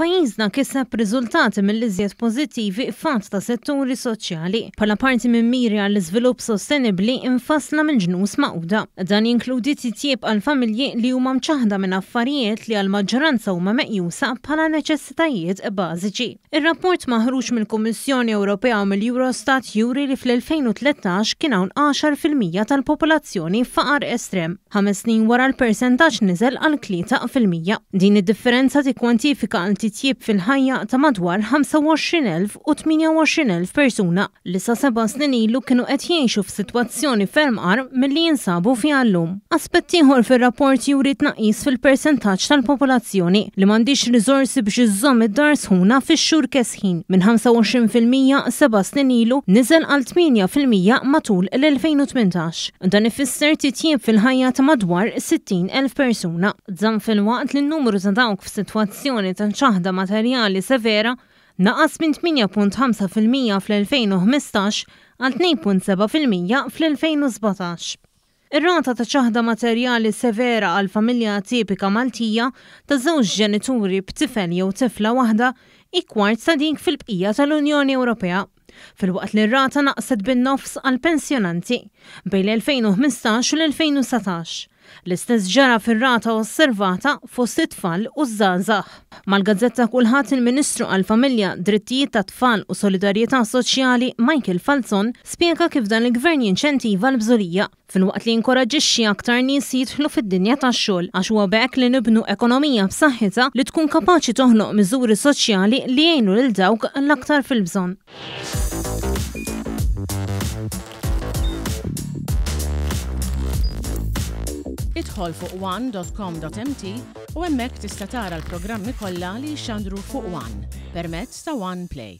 Pajjiżna kiseb riżultati mill-iżjed pożittivi f'għadd ta' setturi soċjali, bħala parti minn miri għall-iżvilupp sostenibbli mfassla mill-Ġnus Magħquda. Dan jinkludi titjib għall-familji li huma mċaħħda minn affarijiet li għall-maġġoranza huma meqjusa bħala neċessitajiet bażiċi. Ir-rapport maħruġ mill-Kummissjoni Ewropea u mill-Eurostat juri li fl-2013 kien hawn 10% tal-popolazzjoni f'faqar estrem. Ħames snin wara l-persentaġġ niżel għal 3%. Din id-differenza tikkwantifika għal titjib fil-ħajja ta' madwar 25,000 u 28,000 persuna li sa seba' snin ilu kienu qed jgħixu f'sitwazzjoni ferm agħar milli jinsabu fiha llum. Aspett ieħor fir-rapport juri tnaqqis fil-persentaġġ tal-popolazzjoni li m'għandhiex riżorsi biex iżżomm id-dar sħuna fix-xhur kesħin, minn 25% seba' snin ilu niżel għal 8% matul l-2018. Dan ifisser titjib fil-ħajja ta' madwar 60,000 persuna. Dan filwaqt li n-numru ta' dawk f'sitwazzjoni ta' ċaħda materjali severa naqas minn 8.5% fl-2015 għal 2.7% fl-2017. Ir-rata ta' ċaħda materjali severa għal familja tipika Maltija ta' żewġ ġenituri b'tifel jew tifla waħda hi kwart ta' dik fil-bqija tal-Unjoni Ewropea, filwaqt li r-rata naqset bin-nofs għall-pensjonanti bejn l-2015 u l-2019. L-istess ġara fir-rata osservata fost it-tfal u ż-żgħażagħ. Mal-gazzetta Kullħadd il-Ministru għall-Familja, Drittijiet tat-Tfal u Solidarjetà Soċjali Michael Falzon spjega kif dan il-Gvern jinċentiva l-bżulija, filwaqt li jinkoraġġixxi aktar nies jidħlu fid-dinja tax-xogħol għax huwa b'hekk li nibnu ekonomija b'saħħitha li tkun kapaċi toħloq miżuri soċjali li jgħinu lil dawk l-aktar fil-bżonn. Idħol fuq one.com.mt u hemmhekk tista' tara l-programmi kollha li jixxandru fuq One permezz ta' One Play.